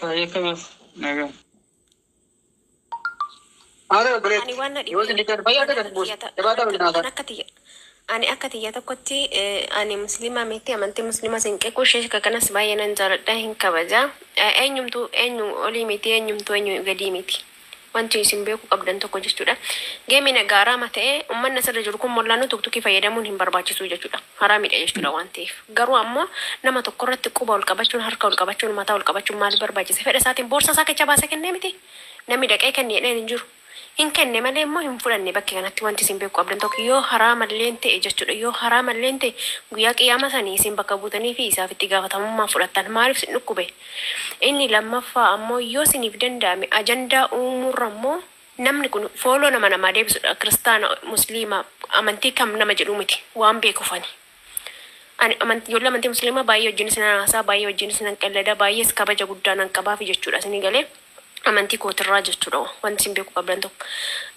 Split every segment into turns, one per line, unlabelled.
Baay'ee nagaa.
Haala
Ani
obboleetti.
waan na
Yoo
dhibe
isin dikkan fayyaa
ani
ta'an
akka
buusa.
tiyya ta-
Jabaataa
ani
waliin
akka
haasaa.
ani akka tiyya ani akka tiyya tokkotti ani musliima miti, amantii musliima sin qeequ, sheeka kanas baay'ee nan jaaladha, hin kabaja. Eenyumtuu eenyu olii miti, eenyumtuu eenyu gadii miti. Wanti isin beekuu qabdan tokko jechuudha. Gameiin egaa haraama ta'e, uummanni asirra jiru kun mollaanuu tuktukii fayyadamuun hin barbaachisu jechuudha. Haraamidha jechuudha waan ta'eef. Garuu ammoo nama tokko irratti quba ol qabachuun, harka ol qabachuun, mataa ol qabachuun maaliif barbaachise? Fedha isaatiin boorsaa isaa keessa baasee kennee miti. Namni dhaqee kenne jedheen hin jiru. Hin kenne malee immoo hin fudhanne. Bakki kanatti wanti isin beekuu qabdan tokko, yoo haraamallee ta'e jechuudha. Yoo haraamallee ta'e, guyyaa qiyyaama sanii isin bakka buutanii fi isaaf itti gaafatamummaa fudhattan, maaliif isin dhukkube? Inni lammaffaa ammoo, yoo isiniif danda'ame ajandaa uumuurra immoo, namni kun follow nama namaa deebisudha. Kiristaana, musliima, amantii kam nama jedhu miti waan beekufani. Ani amantii, ijoollee amantii musliimaa baay'ee wajjin isin haasaa, baay'ee wajjin isin qallada, baay'ees kabaja guddaa nan qabaafi jechuudha. Isinii galee, amantii kootirraa jechuudha wanti isin beekuu qabdan tokko.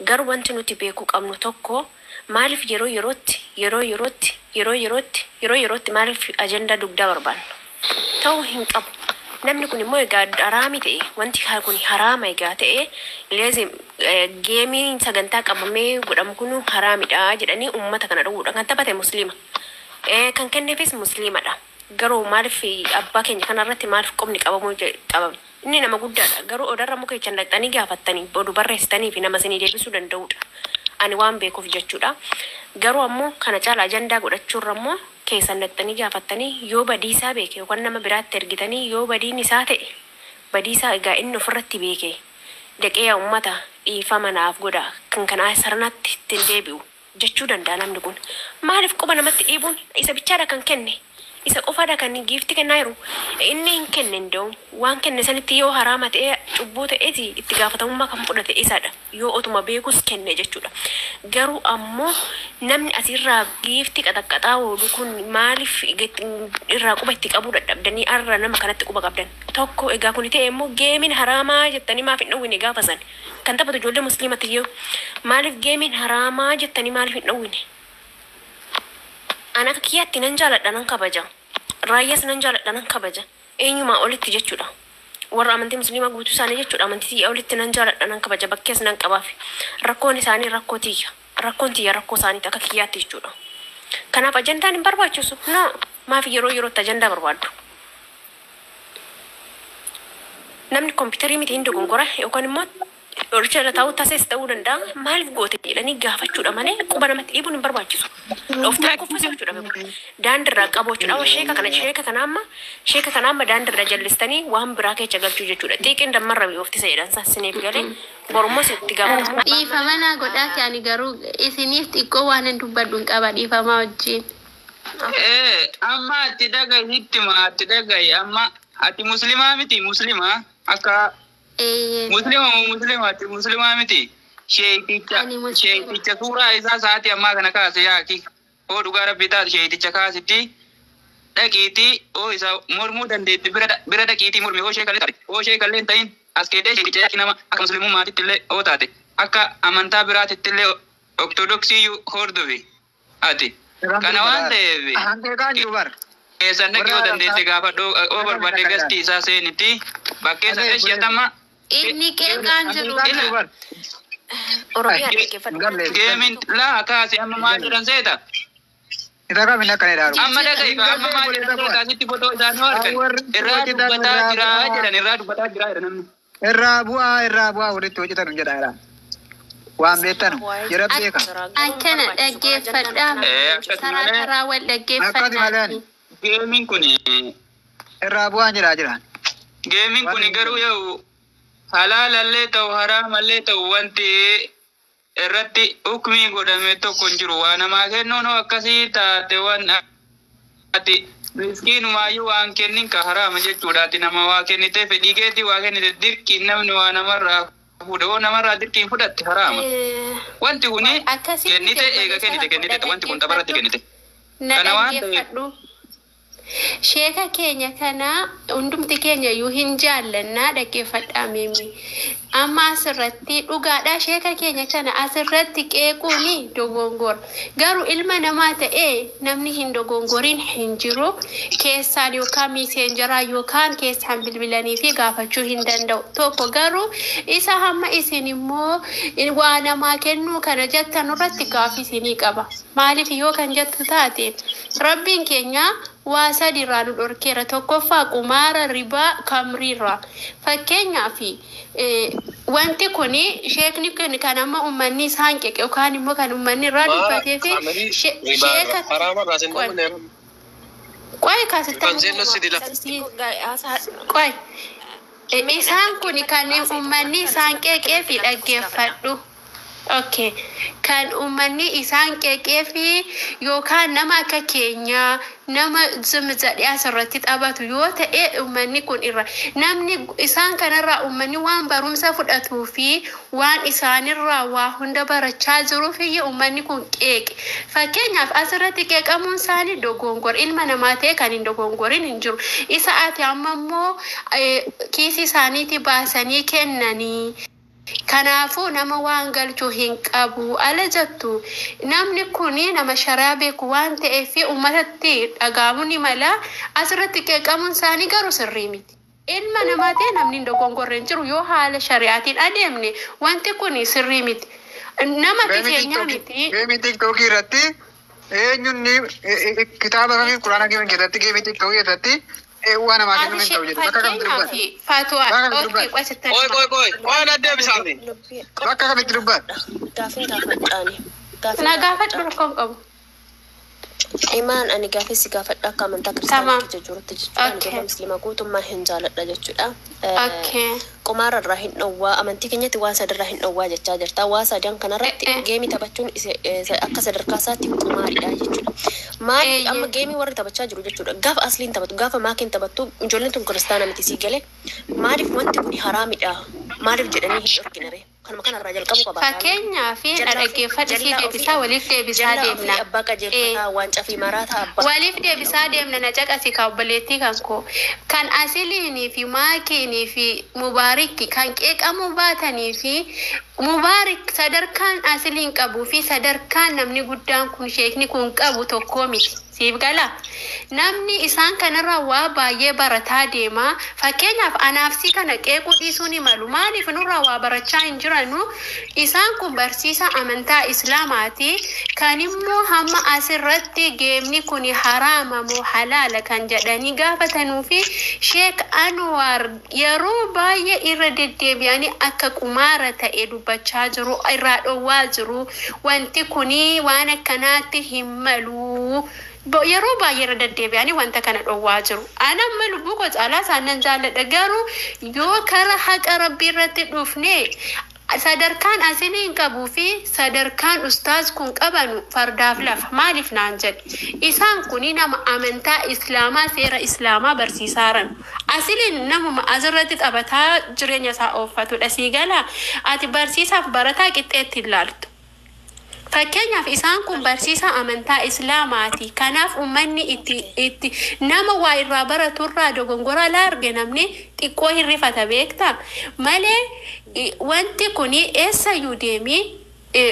Garuu wanti nuti beekuu qabnu tokko, maaliif yeroo yerootti, yeroo yerootti, yeroo yerootti, yeroo yerootti maaliif ajandaa dugdaa barbaanna? Ta'uu hin qabu. Namni kun immoo egaa haraami ta'e, wanti kun haraama egaa ta'e, leezim gameiin sagantaa qabamee godhamu kun haraamidha jedhanii uummata kana dhowwuudha. Kan taphate musliima. Kan kenneefis musliimadha. Garuu maaliif abbaa keenya kanarratti maaliif qubni qabamuu qabame? Inni nama guddaadha. Garuu odarra muka jechaan dhaqxanii gaafattanii oduu barreessitanii fi nama isinii deebisuu danda'udha. Ani waan beekuuf jechuudha. Garuu ammoo kana caala ajandaa godhachuurra immoo keessan dhaqxanii gaafattanii, yoo badiisaa beeke yookaan nama biraatti ergitanii, yoo badiin isaa ta'e, badiisaa egaa inni ofirratti beeke, dhaqee "Yaa uummata, dhiifama naaf godha, kan kanaa sirnatti ittiin deebi'u" jechuu danda'a namni kun. Maaliif quba namatti dhiibuun? Isa bichaadha kan kenne? Isa qofaadha kan giifti kennaa jiru? Inni hin kenne hin waan kenne sanitti yoo haraama ta'e, cubbuu ta'eeti, itti gaafatamummaa kan fudhate isadha. Yoo otuma beekus kenne jechuudha. Garuu ammoo namni asirraa giifti qaxaqqaxaa oolu kun maaliif irraa quba itti qabuu dadhabdanii arra nama kanatti quba qabdan? Tokko egaa kun ta'e immoo, gameiin haraamaa jettanii maaf hin dhowwine gaafa san? Kan taphatu ijoollee musliimatti yoo, maaliif gameiin haraamaa jettanii maaliif hin dhowwine? Ani akka kiyyaatti nan jaaladha, nan kabaja. Raayyaas nan jaaladha, nan kabaja. Eenyumaa olitti jechuudha. Warra amantii musliimaa guutuu isaanii jechuudha. Amantii tiyya olitti nan jaaladha, nan kabaja. Bakkees nan qabaaf. Rakkoon isaanii rakkoo tiyya. Rakkoon tiyya rakkoo isaaniiti akka kiyyaatti jechuudha. Kanaaf ajandaan hin barbaachisu. No. Maaf yeroo yerootti ajandaa barbaaddu? Namni kompiitarii miti, hin dogongora yookaan immoo horicha irra taa'uu tasees ta'uu danda'a. Maaliif goote jedhanii gaafachuudha malee quba namatti dhiibuun hin barbaachisu. Dhooftee kuffisuu jechuudha. Daandirraa qabu jechuudha. Amma sheeka kana amma daandirra jallistanii waan biraa keessa galchuu jechuudha. Xiiqiin dammarra yooftisa jedhan siniif galee borummoo itti gaafatamu.
Dhiifama naa godhaati, ani garuu isiniif xiqqoo waan hin dubbadhu hin qaba, dhiifama wajjin.
Amma ati dhagahi, hitti ma ati dhagahi, amma ati muslimaa miti, muslimaa akka
Eeyyee.
Muslima moo muslima? Ati muslimaa miti? Sheekicha
Ani muslima.
Sheekicha suuraa isaa sa'aatii ammaa kana kaase yaaki. Oo dhugaa rabbii taate, sheekicha kaasitti dhaqiitii, oo isa mormuu dandeetti, bira dhaqiitii mormi. Oo sheekallee taate, oo sheekallee hin ta'in, as keetee sheekicha yaaki. Nama akka muslimummaatitti illee oo taate, akka amantaa biraatitti illee, ortodoksii hordofi ati. Kana waan ta'eef
Hanqeeqaan jiru bar.
keessan dhaqii, yoo dandeette gaafadhu, oo barbaadde gastii isaa seenitti bakkee sana shi'atama.
Inni qeeqaan jiru.
Hanqeeqaan jiru bar.
Oromiyaa dhaggeeffadhu.
Galle.
Gameiin laa kaase, amma maal jedhan seeta?
Isa kam inni akkana jedhaa?
Amma dhaga'i, amma maal jedhan seeta? Asitti fotoo isaanii argan. Irraa dubbataa jira jedhan, irraa dubbataa jira jedhan namni.
Irraa bu'aa, irraa bu'aa, walitti hojjetan jedha jedha. Waan beektanu jira beeka.
Akkana dhaggeeffadhaa.
Akkas
Karaa
malee
karaa wal
Akkasi malee
dhaggeeffadhaati.
Gameiin kun
irraa bu'aan jira jira.
Gameiin kun garuu yoo halaalallee ta'u haraamallee ta'u, wanti irratti hukmii godhame tokko hin jiru. Waa namaa kennuun hoo akkasii taate, waan ati miskiinumaayyuu waan kennin ka haraama jechuudha. Ati nama waa kennite, fedhii keetii waa kennite, dirqiin namni waa namarraa fuudhe, hoo namarraa dirqiin fudhatte haraama. Wanti kuni
Akkasii
kennite
miti
eega
obboleessa
kennite
koo
kennite, wanti kun tapharratti
dhaggeeffadhu.
kennite.
Na
Kana waan ta'eef
dhaggeeffadhu. Sheeka keenya kana hundumti keenya iyyuu hin jaallannaa, dhaggeeffadhaa mimi. Amma asirratti dhugaadhaa, sheeka keenya kana asirratti qeequuni dogongora. Garuu ilma namaa ta'ee namni hin dogongoriin hin jiru. Keessaan yookaan messengeraa yookaan keessaan bilbilanii fi gaafachuu hin danda'u. Tokko garuu isa hamma isin immoo waa namaa kennuu kana jettan irratti gaafii isinii qaba. Maaliif yoo kan jettu taate, Rabbiin keenya waa sadiirraa nu dhorkeera. Tokkoffaa qumaara, ribaa, kamriirraa. Fakkeenyaaf, wanti kun sheekni kun kan amma uummanni isaan qeqe yookaan immoo kan uummanni irraa dubbatee fi sheeka qoy kaasittan qoy, isaan kun kan uummanni isaan qeqee fi dhaggeeffadhu. Okay. Kan uummanni isaan qeqee fi yookaan nama akka keenyaa nama zim jedhee asirratti taphatu yoo ta'e, uummanni kun irra namni isaan kanarraa uummanni waan barumsa fudhatuu fi waan isaanirraa waa hunda barachaa jiruuf iyyuu uummanni kun qeeqe. Fakkeenyaaf, asirratti qeeqamuun isaanii dogongora, ilma namaa ta'e kan hin dogongorin hin jiru. Isa ati amma immoo kiisii isaaniitii baasanii kennanii. Kanaafuu nama waan galchuu hin qabu ala jettu, namni kun nama sharaa beeku waan ta'eef uummatatti dhaga'amuu ni mala. Asirratti qeeqamuun isaanii garuu sirrii miti. Ilma namaa ta'e namni hin dogongorre hin jiru. Yoo haala shari'aatiin adeemne wanti kun sirrii miti. Nama akka keenyaa miti.
Gameii TikTokii irratti eenyuun kitaaba kamii, quraana kamii keessatti gameii TikTokii irratti waan namaa kennuu hin ta'u jedhu, bakka kamitti dubbata?
Fatwaa.
Bakka kamitti dubbata?
Qoy, qoy, qoy. Waan adda bisaami.
Bakka kamitti dubbata?
Gaafin gaafadhaani.
Na gaafadhu, rakkoon qabu.
Imaan, ani gaafii si gaafadha akka amantaa
Tamam.
kiristaanaa keessa jirutti jechuudha. Ani ijoollee musliimaa guutummaa hin jaaladha jechuudha. Qumaara irraa hin dhowwaa, amantii keenyatti waan sadarraa hin dhowwaa jechaa jirta. Waa sadan kanarratti gameii taphachuun akka sadarkaa isaatti qumaaridha jechuudha. Maali amma gameii warri taphachaa jiru jechuudha. Gaafa asliin taphatu, gaafa maakiin taphattu, ijoolleen tun kiristaana miti, sii galee. Maaliif wanti kun haraamidha? Maaliif jedhanii hin dhorkinare? Kanuma kanarraa jalqabu qaba.
Fakkeenyaaf, na dhaggeeffadhu, sii deebisaa, waliif deebisaa
Jallaa ofii
deemna.
abbaa qajeelfataa waan cafii maraataa abbaa.
Waliif deebisaa deemna, na caqasi ka obboleettii kan koo. Kan asiliinii fi maakiinii fi mubaarikki kan qeeqamuu baatanii fi mubaarik sadarkaan asiliin qabuu fi sadarkaan namni guddaan kun, sheekni kun qabu tokkoo miti. Siif gala. Namni isaan kanarraa waa baay'ee barataa deema. Fakkeenyaaf, anaafsi kana qeequu dhiisuu ni malu. Maaliif nurraa waa barachaa hin jiranu? Isaan kun barsiisa amantaa Islaamaati. Kan immoo hamma asirratti gameni kun haraama moo halaala kan jedhanii gaafatanuu fi Sheek Anwaar yeroo baay'ee irra deddeebi'anii akka qumaara ta'e dubbachaa jiru, irraa dhowwaa jiru. Wanti kuni waan akkanaatti hin malu. Yeroo baay'ee irra deddeebi'anii wanta kana dhowwaa jiru. Ana amma lubbuu koo caalaa isaan nan jaalladha, garuu yoo kara haqa Rabbii irratti dhufne, sadarkaan asiliin qabuu fi sadarkaan ustaaz kun qabanu fardaaf lafa. Maaliif naan jedhe, isaan kuni nama amantaa Islaamaa, seera Islaamaa barsiisaaran. Asiliin namuma asirratti taphataa jireenya isaa ooffatudha. Sii gala, ati barsiisaaf barataa qixxeetti hin laaltu. Fakkeenyaaf, isaan kun barsiisaa amantaa Islaamaati. Kanaaf uummanni itti nama waa irraa baraturraa dogongora laa arge namni xiqqoo hirrifata, beektaa? Malee wanti kun eessayyuu deemii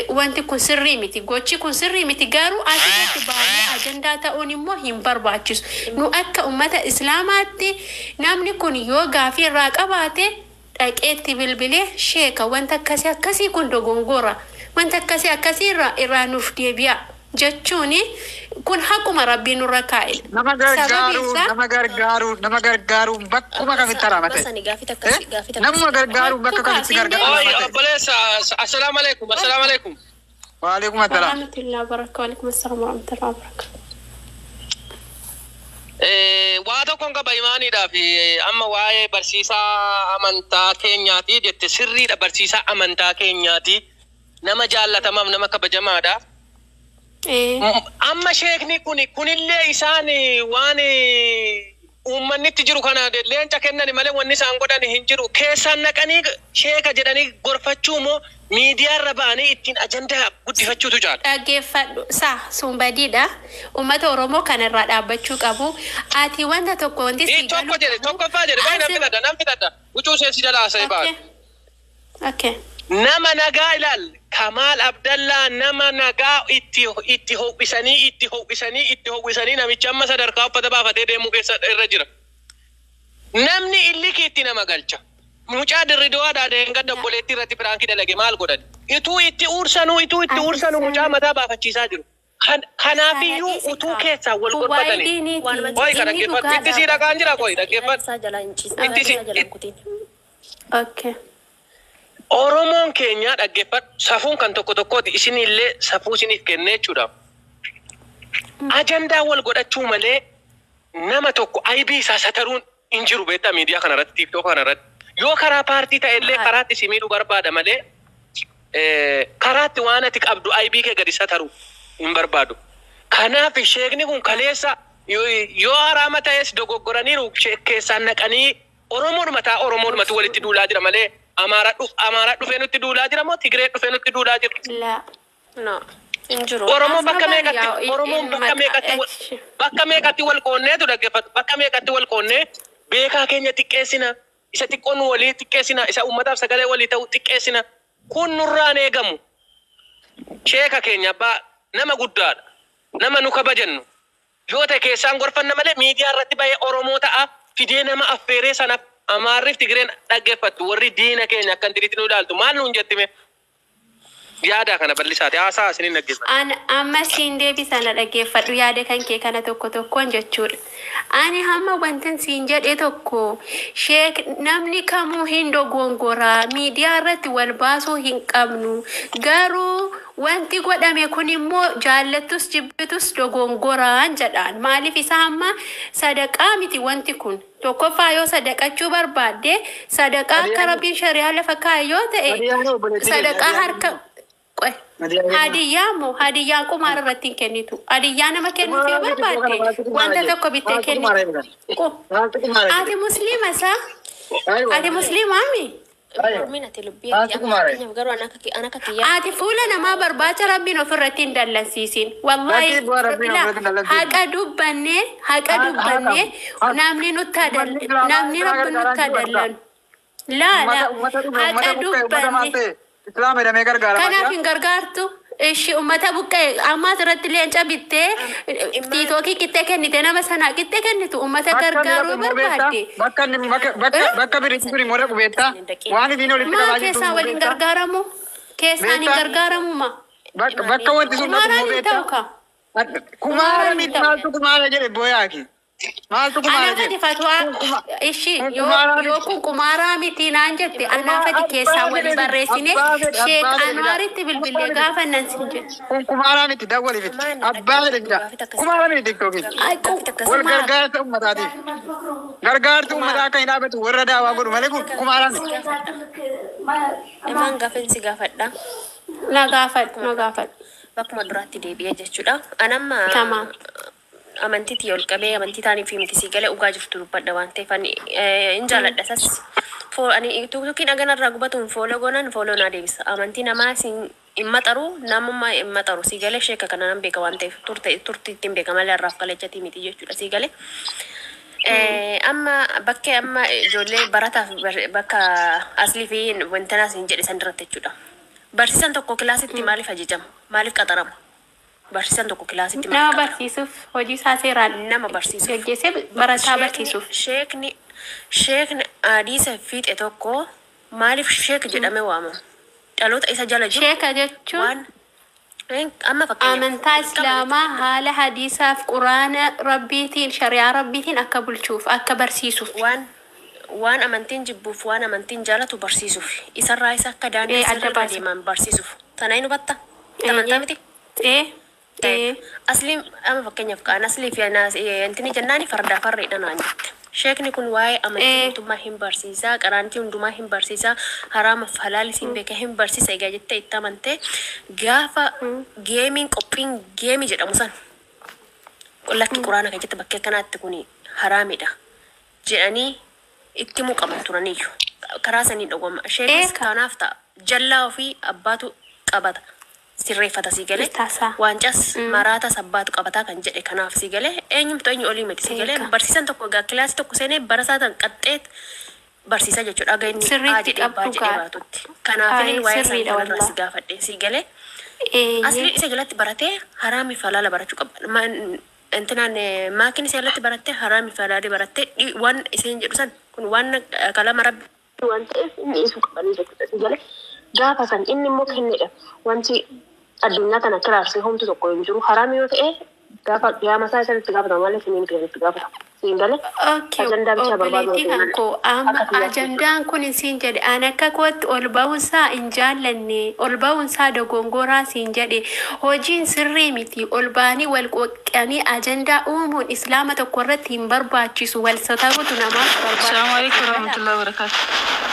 wanti kun sirrii miti. Gochi kun sirrii miti. Garuu asirratti baay'ee ajandaa ta'uun immoo hin barbaachisu. Nu akka uummata Islaamaatti namni kun yoo gaafii irraa qabaate dhaqeetti bilbilee, "Sheeka, wanta akkasii akkasii kun dogongora. Wanta akkasii akkasii irraa nuuf deebi'a," jechuun kun haquma Rabbiin nurra kaa'e.
Nama
Sababi
gargaaruu
isaa
nama gargaaruun bakkuma kamitti haraama ta'e.
Basani gaafii akkasii gaafii
Namuma
akkasii.
gargaaruun bakka kamitti gargaaruu
Oy,
haraama ta'e.
obboleessa, assalaamu alaikum, assalaamu alaikum.
Waalaikum assalaam.
Warahmatullahi wabarakatuh. Waalaikum assalam warahmatullahi wabarakatuh.
Waa tokkoon qaba imaaniidhaaf. Amma waa'ee barsiisaa amantaa keenyaati jette, sirriidha, barsiisaa amantaa keenyaati, nama jaallatamaaf nama kabajamaadha. Amma sheekni kun kunillee isaan waan
Uummanni itti jiru kana leenca kennani malee wanni isaan godhan hin jiru. Keessaan naqanii sheeka jedhanii gorfachuu immoo miidiyaarra ba'anii ittiin ajandaa guddifachuutu caala.
Dhaggeeffadhu sa sun badiidha. Uummata Oromoo kanarraa dhaabbachuu qabu. Ati wanta tokko wanti
Ni
si
tokko jedhe, tokkoffaa jedhe, baay'ee nan fidadha, nan fidadha. Huccuu ishee si jalaa haasa'e baatu.
Okay.
Nama nagaa ilaal, Kamaal Abdallaa nama nagaa itti ho'isanii, itti ho'isanii, itti ho'isanii, namicha amma sadarkaa uffata baafatee deemuu keessa irra jira. Namni illikii itti nama galcha. Mucaa dirriduwaadhaa deengadda obboleettii irratti piraankii dalage maal godhan? Ituu itti uursanuu, ituu itti uursanuu, mucaa mataa baafachiisaa jiru. Kanaafiyyuu utuu keessaa wal gorfatanii. Qoy, kana dhaggeeffadhu. Itti sii dhaqaan jira, qoy dhaggeeffadhu.
Isaa jalaa hin ciisin.
Itti si
Isaa jalaa hin kutin.
Okay.
Oromoon keenya, dhaggeeffadhu, safuun kan tokko tokkooti, isinillee safuu isiniif kennee jechuudha. Ajandaa wal godhachuu malee nama tokko aybii isaa sataruun hin jiru, beektaa, miidiyaa kanarratti, TikTok kanarratti. Yoo karaa paartii ta'ellee karaatti si miidhuu barbaada malee karaatti waan ati qabdu aybii kee gadi sataru hin barbaadu. Kanaaf sheekni kun kaleessa yoo haraama ta'es dogoggoraniiru, keessaan naqanii Oromoon mataa Oromoon walitti duulaa jira malee Amaara dhufee nutti duulaa jira moo Tigiree dhufee nutti duulaa jira?
La.
No. Hin jiru.
Oromoon bakka
Asuma
meeqatti Oromoon bakka meeqatti bakka meeqatti wal qoonneetu, dhaggeeffatu, bakka meeqatti wal qoonnee beekaa keenya xiqqeessina, isa xiqqoon walii xiqqeessina, isa uummataaf sagalee walii ta'u xiqqeessina. Kun nurraan eegamu. Sheeka keenya abbaa nama guddaadha, nama nu kabajannu yoo ta'e keessaan gorfanna malee miidiyaa irratti bahee Oromoo ta'a fidee nama affeeree sanaaf Amaarriif Tigireen dhaggeeffattu, warri diina keenya akkan diriitti nu ilaaltu maal nuun jettime? Yaada kana bal'isaati haasaa isiniin dhaggeeffadha.
An amma siin deebisa, na dhaggeeffadhu, yaada kan kee kana tokko tokkoon jechuudha. Ani hamma wantin siin jedhe tokko, sheek namni kamuu hin dogongoraa, miidiyaa irratti wal baasuu hin qabnu. Garuu wanti godhame kun immoo jaallattus jibbitus dogongoraan jedhaan. Maaliif isa hamma sadaqaa miti wanti kun. Tokkoffaa, yoo sadaqachuu barbaadde, sadaqaa akka Rabbiin shari'aa lafa kaa'e yoo ta'e sadaqaa harka. Qoy. Hadiyyaa moo hadiyyaan qumaara irratti hin kennitu. Hadiyyaa nama kennuuf yoo barbaadde wanta tokko bittee kennitu. Ati musliima isaa? Ati musliimaami?
Mormiin ati lubbii ati amma fakkeenyaaf garuu an akka kiyyaa.
Ati fuula namaa barbaacha Rabbiin ofirratti hin dallansiisin. Wallaahi
Lakki, bu'aa Rabbiin
ilaa,
ofirratti hin dallansiisin.
Haqa dubbannee, haqa dubbannee, namni nutti haa namni Rabbi nutti haa dallanu. Laa laa, haqa dubbanne.
Islaam jedhamee gargaaramaa
Kanaaf
jira.
hin gargaartu. Ishi uummata buqqee amma asirratti leenca bittee TikTokii qixxee kennite, nama sanaa qixxee kennitu, uummata
Bakka inni
gargaaruu
dhaqu immoo beektaa?
barbaadde.
Bakka inni bakka birichi kun immoo dhaqu beektaa? Waan isiin walitti
Maa
qabaa jirtu
keessaa
immoo
waliin
beektaa?
gargaaramu? Keessaan hin
Beektaa?
gargaaramu ma?
Bakka wanti sun dhaqu
Kumaaraan
immoo
hin ta'u
beektaa?
ka.
Kumaara miti, maaltu kumaara jedhe booyaaki? Maaltu kumaara
Anaafati
jedhe?
fatwaa ishi
Kun
yoo
kumaaraa
yoo
miti.
kun kumaaraa miti naan jette, anaafati keessaa wali barreessine Sheek Anwaaritti bilbilee gaafannan sin jedhe.
Kun kumaaraa miti, dawwali miti. Abbaa fedhe jira. Kumaara miti TikTokiin.
Ay,
Wal gargaarsa uummataatiif. Gargaarsi uummataa akka hin dhaabatu warra daawaa godhu malee kun kumaaraa miti.
Imaan gaafin si gaafadha.
Na gaafadhu, na gaafadhu.
Bakkuma duraatti deebi'ee jechuudha. An amma
Tamam.
amantiitti ol qabee amantii taaniif miti, si galee dhugaa jirtu dubbadha waan ta'eef ani hin jaaladha isas. Ani TikTokiin aganarraa gubatuun follow goonaan follow naa deebisa. Amantii namaa hin maxaru, namummaa hin maxaru, si galee sheeka kana nan beeka waan ta'eef turte turti ittiin beeka malee har'aaf kalechatii miti jechuudha, si galee. Amma bakkee amma ijoollee barataaf bakka aslii fi wantanaas hin jedhe san irratti jechuudha. Barsiisaan tokko kilaasitti maaliif ajajama? Maaliif qaxarama? Barsiisaan tokko kilaasitti
Nama
maaliif qaxarama?
barsiisuuf, hojii isaa seeraan
Nama barsiisuuf.
geggeessee barataa barsiisuuf.
Sheekni hadiisa fiixe tokko maaliif sheek jedhame waamama? Dhaloota isa jala jiru
Sheeka jechuun
waan amma fakkeenyaaf
amantaa islaamaa haala hadiisaaf quraana rabbiitiin, shari'aa rabbiitiin akka bulchuuf, akka barsiisuuf.
Waan amantiin jibbuuf, waan amantiin jaalatu barsiisuuf, isarraa isa akka daandii
Adda
sirriirra
baasu.
deeman barsiisuuf. Tana hin hubatta? Amantaa miti?
Ee, ee.
Asliin amma fakkeenyaaf kaan aslii fi intini jennaani fardaa farreedha naan jette. Sheekni kun waa'ee amantii guutummaa hin barsiisaa, qaraantii hundumaa hin barsiisaa, haraamaaf halaalis hin beeka, hin barsiisa egaa jettee itti amantee, gaafa geemiin qophiin geemii jedhamu san lakki quraana kan jette bakkee akkanaatti kun haraamidha. Jedhanii itti himuu qaban turaniyyuu. Karaa sanii dhugama. Sheekas
Eeka.
Kanaaf ta'a. Jallaa ofii abbaatu qabata. Sirreeffata sii galee.
Tasaa.
Waancas maraatas abbaatu qabataa kan jedhe kanaaf sii galee eenyumtu eenyu olii miti sii galee
Eeka.
Barsiisan tokko egaa kilaasii tokko seenee barasaa tan qaxxeet barsiisaa jechuudha. Aga inni A
Sirriitti
jedhee B
qabdu
jedhee
gaa.
baratutti. Kanaaf
Ay,
inni waa'ee isaanii
sirriidha
kanarraa
wallaa.
si gaafadhe sii galee. Asli
Eeyyee.
isa jalatti baratee haraami fi halaala barachuu qaba. Intinaan maakiin isa jalatti barattee haraami fi halaala barattee waan isheen jedhu san kun waan kalama rabbi waan ta'eef inni dhiisuu qabanii jechuudha. Si galee gaafa san inni immoo kennedha. Wanti addunyaa kana kiraarsee homtu tokko hin jiru. Haraami yoo ta'e gaafa qiyaama isaa isatti gaafatama malee siniin itti gaafatama. Siin galee
Okay,
ajandaa bichaa barbaadu
obboleettii
osoo
kan
hin
koo amma
akka kiyyaatti jechuudha.
ajandaan kun siin jedhe an akka kootti ol ba'uunsaa hin jaallanne ol ba'uunsaa dogongoraa siin jedhe hojiin sirrii miti ol ba'anii wal qoqqanii ajandaa uumuun islaama tokko irratti hin barbaachisu wal sataruutu namaaf
Assalamu
barbaachisa
alaikum
si galaa.
warahmatullahi wabarakatuh.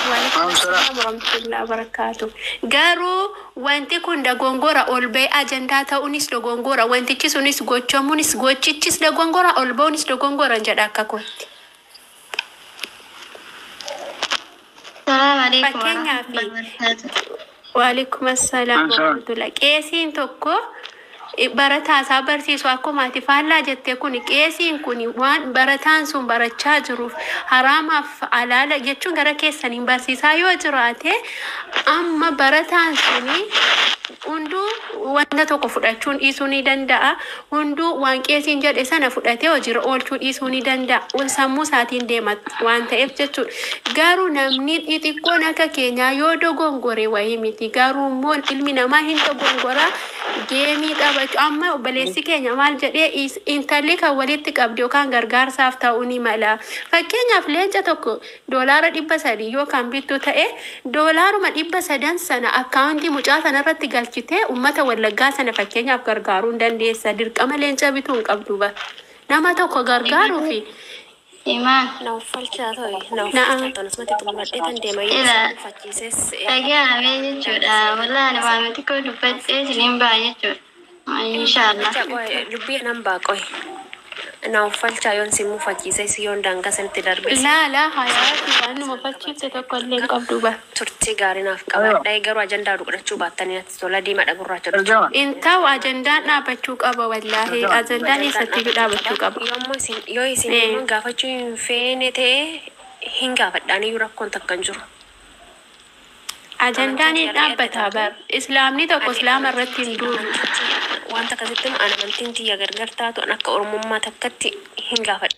Waalaikum
Maamsala.
assalam warahmatullahi wabarakatuh. Garuu wanti kun dogongora ol ba'e ajandaa ta'uunis dogongora wantichi sunis gochamuunis gochichis dogongora ol ba'uunis dogongora jedha akka kootti.
Assalamu alaikum
Fakkeenyaaf
warahmatullahi wabarakatuh.
waalaikum assalaam
Maamsala.
warahmatullah. Qeesiin tokko barataa isaa barsiisu akkuma ati faallaa jette kun qeesiin kun waan barataan sun barachaa jiruuf haraamaaf alaala jechuun gara keessaniin barsiisaa yoo jiraate amma barataan suni hunduu wanta tokko fudhachuun dhiisuu ni danda'a. Hunduu waan qeesiin jedhe sana fudhatee hojiirra oolchuu dhiisuu ni danda'a. Sammuu isaatiin deema waan ta'eef jechuudha. Garuu namni xixiqqoon akka keenyaa yoo dogongore wayii miti. Garuu immoo ilmi namaa hin dogongora geemii taphachuu. Amma obboleessi keenya maal jedhee intalli kan walitti qabdi yookaan gargaarsaaf ta'uu ni mala. Fakkeenyaaf leenca tokko $300 yookaan bittu ta'e $300 sana akkaawuntii mucaa sana irratti galchitee uummata wallaggaa sana fakkeenyaaf gargaaruu hin dandeessa. Dirqama leenca bituu hin qabdu ba. Nama tokko gargaaruu fi
Imaan
Na uffalchaa ta'e, na
na'a.
uffalchaa ta'e, asumatti xumuradhee tan deema yoo
ila
isin uffachiises
dhaga'amee jechuudha. Wallaan waan xiqqoo dubbadhee isiniin ba'a jechuudha. Inshaallah.
Jecha qoy dubbii anan baa qoy. Na uffalchaa yoon si mufachiises yoon daangaa sanitti darbes
Laala hayaati waan nama uffachiifte tokko illee hin qabdu ba.
Turtii gaarii naaf qabadha. Garuu ajandaa godhachuu baattanii natti tola diimaadha gurraacha dhufu.
Ergama.
Intaa'u ajandaan dhaabbachuu qaba wallaahi.
Ergama.
Ajandaan
Ajandaan
eessattiyyuu
dhaabbachuu
dhaabbachuu
qaba.
qaba.
Yoo ammoo isin yoo isin
Eh.
immoo gaafachuu hin feene ta'e hin gaafadhaaniyyuu rakkoon takka hin jiru.
Ajandaan
Amantiin
hin
tiyya adda
dhaabbataa
taatu
bar. Islaamni tokko
ani
islaama irratti
amantiin
hin
tiyya
duulu.
amantiin tiyya wanta akkasitti an amantiin tiyya gargar taatu an akka oromummaa takkatti hin gaafadha.